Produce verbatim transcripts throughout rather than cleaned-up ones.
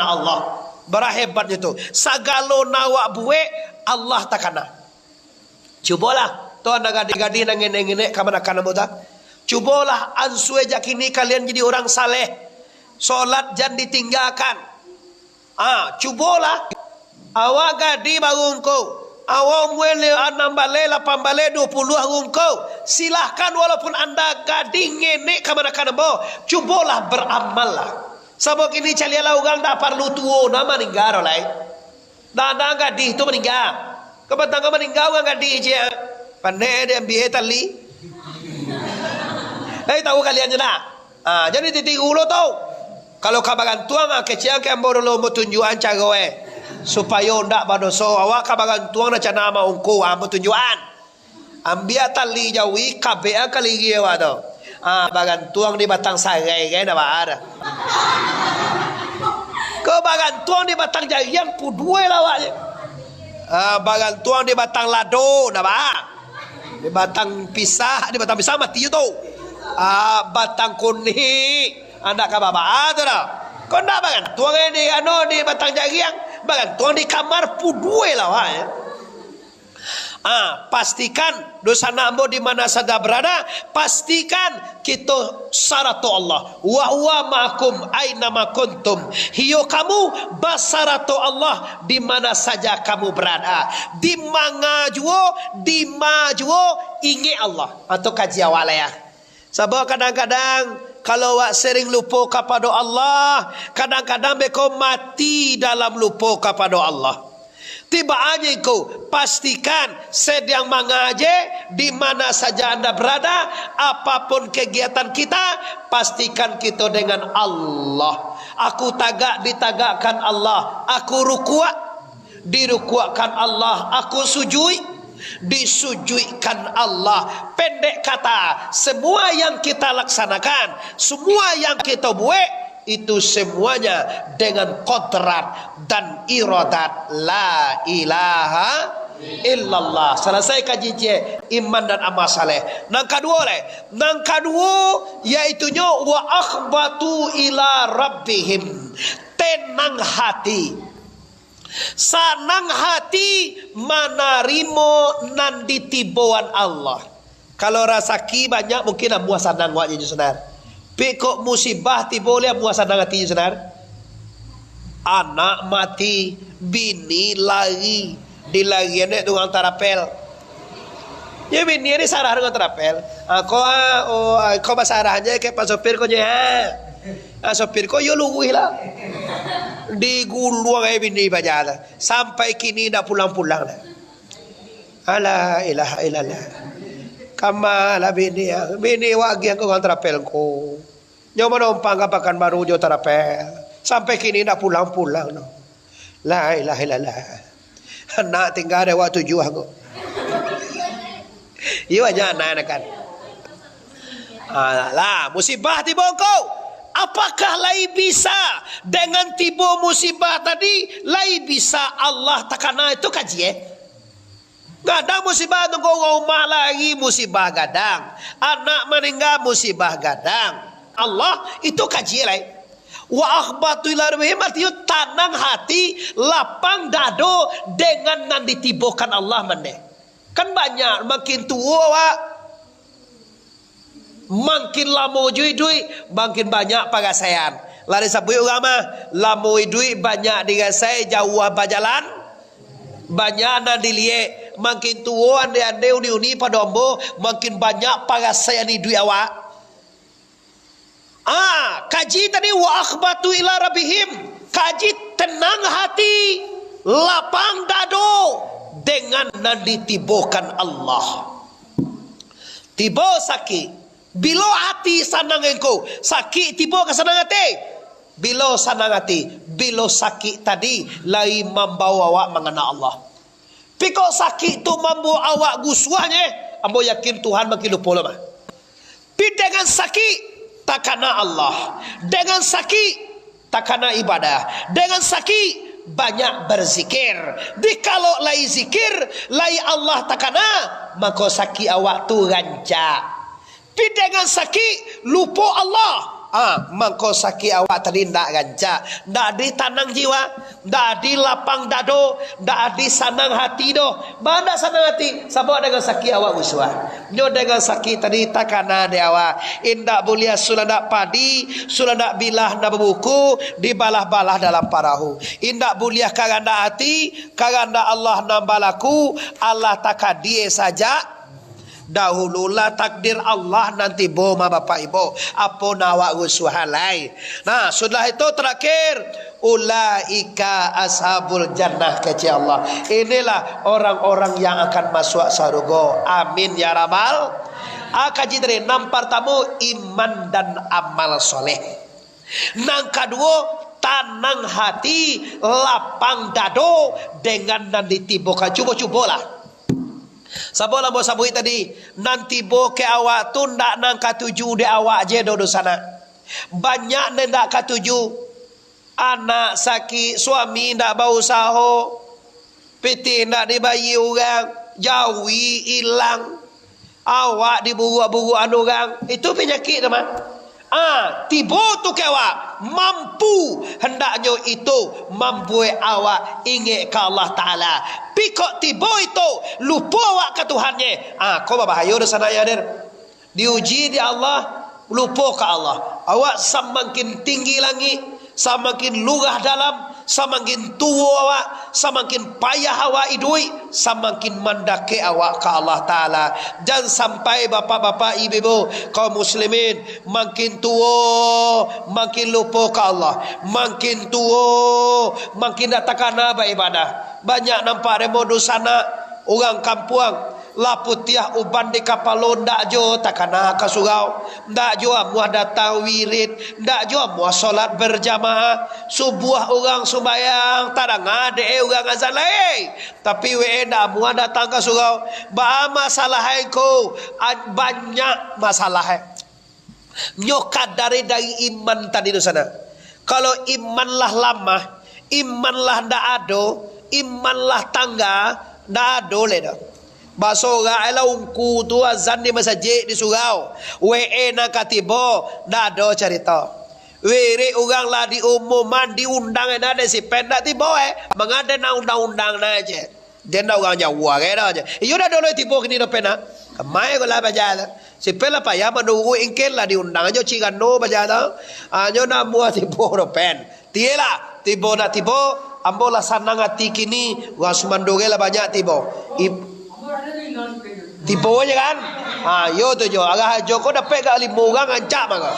Allah. Bara hebatnyo tu. Sagalo nan awak buek, Allah takana. Cubolah, tu anda gadih-gadih nan ngenek-ngenek kamanakan ambo tu. Cubolah ansue jak kini kalian jadi urang saleh. Solat jan ditinggakan. Ah, cubolah. Awak gadih baru ngko. Awak umua le-, anam baleh, lapan baleh, duo puluah baru ngko. Silahkan, walaupun anda gadih ngenek kamanakan ambo, cubolah baramallah. Sabab kini caliaklah urang dak parlu tuo, nah maningga doh lai. Dak, dak gadih tu maningga. Kabatang maningga urang gadih ciek. Pandai diambiak tali. Lai tahu kalian je dah. Ah, jadi titiru lo tu. Kalau ka bagantuang, ah, kecek ka ambo dulu, ambo tunjuakan caro, eh. Supayo ndak badoso, awak ka bagantuang dah cana ma ungku, ah, ambo tunjuakan. Ambiak tali jawi, kabek ka ligi awak tu. Ah, bagantuang di batang sarai, kan, ndak baa doh. Ko bagantuang di batang jariang, puduai lah awak je. Ah, bagantuang di batang lado, ndak baa. Di batang pisang, di batang pisang mati je tu. Ah, batang kunik, ah, ndak ka baa tu doh. Ko ndak bagantuang, eh, di, anu, di batang jariang, bagantuang di kamar, puduai lah awak je. Ah, pastikan dunsanak ambo di mana saja berada, pastikan kito sarato Allah. "Wa huwa ma'akum aina ma kuntum." Iyo kamu basarato Allah di mana saja kamu berada. Di manga juo, di ma juo, ingek Allah. Atau kaji awak lah ya. Sabab kadang-kadang, kalau awak sering lupo kapado Allah, kadang-kadang beko mati dalam lupo kapado Allah. Tibaan iko, pastikan sadiang mangaji, di mana saja anda berada, apapun kegiatan kita, pastikan kito dengan Allah. Aku tagak, ditagakkan Allah. Aku rukuk, dirukuakkan Allah, aku sujuik, disujuikkan Allah. Pendek kata, semua yang kita laksanakan, semua yang kita buat, itu semuanya dengan kodrat dan iradat la ilaha illallah. Salasai kaji ciek, iman dan amal saleh. Nan kaduo lai, nan kaduo yaitunyo wa akhbatu ila rabbihim. Tenang hati. Sanang hati manarimo nan ditiboan Allah. Kalau rasaki banyak, mungkin amuah sanang awak nyo, saudara. Pi kok musibah tibo, lai amuah sanang ati, saudara. Anak mati, bini lari, dilarian dek tukang tarapel. Yo, bini ni sarah dengan tarapel. Ah, ko, ah, oh, ah, ko basarah je ka pak sopir ko nyo, ah. Ah, sopir ko yo luruih lah. Diguluang ai bini bajalan. Sampai kini ndak pulang-pulang lah. Ala ilaha illallah. Kama lah bini, ah. Bini wak agiah ko dengan tarapel ko. Nyo manompang ka Pakanbaru jo tarapel. Sampai kini ndak pulang-pulang no. La ilaha illallah. Anak tingga dek awak tujuah ko. Iyo aja anak-anak kan. Ah, lah, musibah tibo ko. Apakah lai bisa dengan tibo musibah tadi, lai bisa Allah takana itu kaji, eh? Gadang musibah tu ko, urang rumah lari, musibah gadang. Anak maningga, musibah gadang. Allah itu kaji lai. Wa akhbatu ila rabbihim, artinyo tanang hati, lapang dado dengan nan ditibokan Allah mandeh. Kan banyak, makin tuo awak, makin lamo jo iduik, makin banyak parasaian. Lah disabuik urang mah, lamo iduik banyak dirasai, jauah bajalan, banyak nan diliek. Makin tuo, ande-ande, uni-uni pado ambo, makin banyak parasaian iduik awak. Ah, kaji tadi, wa akhbatu ila rabbihim. Kaji tenang hati, lapang dado dengan nan ditibokan Allah. Tibo sakik, bilo ati sanang engko, sakik tibo ka sanang ati. Bilo sanang ati, bilo sakik tadi lai mambawa awak mangana Allah. Pi kok sakik tu mambuek awak gusuah nyo, ambo yakin Tuhan makin lupo lo mah. Pi dengan sakik, takana Allah. Dengan sakik, takana ibadah. Dengan sakik, banyak berzikir. Dikalo lai zikir, lai Allah takana, mako sakik awak tu rancak. Pi dengan sakik, lupo Allah. Ah, mangko sakik awak tadi ndak rancak, ndak adi tanang jiwa, ndak adi lapang dado, ndak adi sanang hati doh. Baa ndak sanang hati? Sabab dengan sakik awak rusuah. Nyo dengan sakik tadi takana dek awak. Indak buliah sulandak padi, sulandak bilah nan babuku, dibalah-balah dalam parahu. Indak buliah karandak ati, karandak Allah nan balaku, alah takadie sajak dahulu. Lah takdir Allah nan tibo mah, Bapak Ibu. Apo nan awak rusuahan lai? Nah, sudah itu terakhir, "Ulaika ashabul jannah," kecek Allah. "Inilah orang-orang yang akan masuk sarugo." Amin ya rabbal. Ah, kaji tadi, nan partamo, iman dan amal soleh. Nan kaduo, tanang hati, lapang dado dengan nan ditibokan. Cubo-cubolah. Sabab lah ambo sabuik tadi, nan tibo ka awak tu ndak nan katuju dek awak je doh, dunsanak. Banyak nan ndak katuju. Anak sakik, suami ndak bausaho, pitih ndak dibayia urang, jawi ilang, awak diburuak-buruakan urang. Itu panyakik tu mah. Ah, tibo tu ka awak, mampu, hendaknyo itu mambuek awak ingek ka Allah Taala. Pi kok tibo itu, lupo awak ka Tuhannyo. Ah, ko babahayo dunsanak yang hadir. Diuji dek Allah, lupo ka Allah. Awak samakin tinggi langik, samakin lurah dalam, samakin tuo awak, samakin payah awak iduik, samakin mandakek awak ka Allah Taala. Jan sampai bapak-bapak, ibu-ibu, kaum muslimin, makin tuo, makin lupo ka Allah, makin tuo, makin ndak takana baibadah. Banyak nampak demo dunsanak urang kampuang, lah putiah uban di kapalo, ndak juo takana ka surau, ndak juo amuah datang wirid, ndak juo amuah solat berjamaah. Subuah urang sumbayang, tadanga dek urang azan lai, tapi we ndak amuah datang ka surau. Baa masalah ko? A-, banyak masalah. Nyo kadari dari iman tadi tu sana. Kalau iman lah lamah, iman lah ndak ado, iman lah tangga, ndak ado lai doh. Baso urang lah ungku tu azan di masajik di surau, we nan ka tibo, ndak ado carito. Wirid urang lah diumuman, diundang enak dek si pen, ndak tibo, eh. Manga den nan undang-undang na je. Den ndak urang jauah gai doh je. Iyo ndak ado lai tibo kini doh pen, ah. Kamai ko lah baja tu. Si pen lah payah manunggu ingkin lah diundang jo Cigano baja tu. Hanyo ndak amuah tibo doh pen. Tiyolah, tibo ndak tibo, ambo lah sanang ati kini, urang sumando gai lah banyak tibo. Ip-, tibo je kan? Ha, iyo tu jo. Arah jo ko dapek ka limo urang rancak mah ko.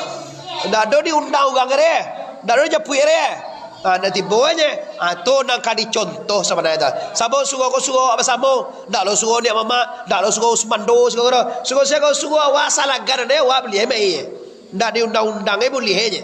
Ndak ado diundang urang gai. Ndak ado dijapuik gai. Ha, ndak tibo je. Ha, tu nan ka dicontoh sabananyo tu. Sabab surau ko surau awak basamo. Ndak lo surau Niak Mamak, ndak lo surau Sumando, surau ko. Surau sia ko surau awak salagan deh, awak buliah mai. Ndak diundang-undang eh buliah je.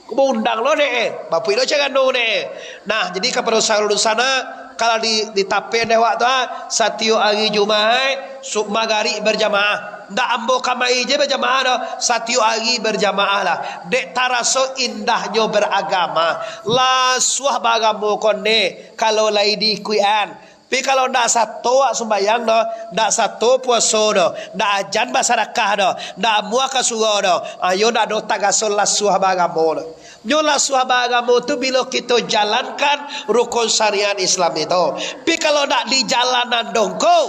Ko baundang lo dek eh, bapuik lo Cigano dek eh. Nah, jadi kapado saluruh sana, kalau di, di tapen dek awak tu, ha, satiok ari Jumaik, su-, magarik berjamaah. Ndak ambo kamari je bajamaah doh, satiok ari bajamaah lah. Dek taraso indahnyo baragama. Lah suah baagamo ko ndeh, kalau lai diikuikan. Tapi kalau ndak sato awak sumbayang doh, ndak sato puaso doh, ndak ajan basadakah doh, ndak amuah ka surau doh, ayo ndak doh taraso lah suah baagamo doh. Nyo lah suah baagamo tu bilo kito jalankan rukun syariat Islam itu. Tapi kalau ndak dijalanan doh ko,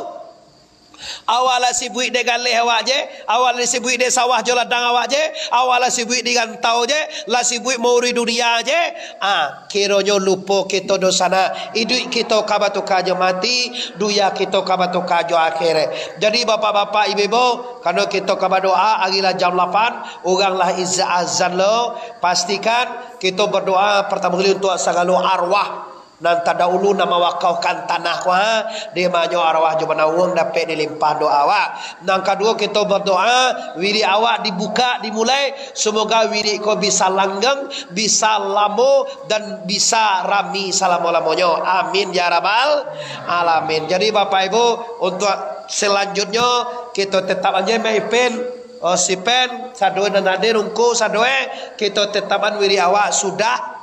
Awak lah sibuik dek galeh awak je, awak lah sibuik dek sawah jo ladang awak je, awak lah sibuik di rantau je, lah sibuik maurui dunia je. Ah, kironyo lupo kito dunsanak, iduik kito ka batuka jo mati, dunia kito ka batuka jo akhirat. Jadi bapak-bapak, ibu-ibu, karano kito ka badoa, ari lah jam lapan, urang lah iza-, azan lo, pastikan kito badoa partamo kali untuak sagalo arwah nan tadahulu nan mawakafkan tanah ko, ha, di manyo arwah jo manawuang dapek dilimpah doa awak. Nan kaduo, kito badoa, wirid awak dibuka, dimulai, semoga wirid ko bisa langgeng, bisa lamo, dan bisa rami salamo-lamonyo. Amin ya rabbal alamin. Jadi Bapak Ibu, untuak selanjutnyo, kito tetap aja maipin, oh, sipen, sadoe nan hadir, ungku sadoe, kito tetapan wirid awak sudah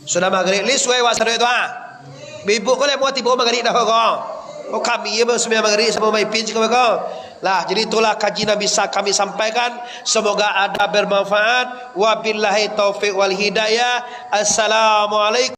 Sudah magrib, li suai wak sadoe tu, ha. Bibuk ko lai muah tibo magrib dah ko. Oh, kami ye sumbayang magrib samo maipin ciko ko. Lah, jadi itulah kaji nan bisa kami sampaikan. Semoga ada bermanfaat. Wabillahi taufik wal hidayah. Assalamualaikum.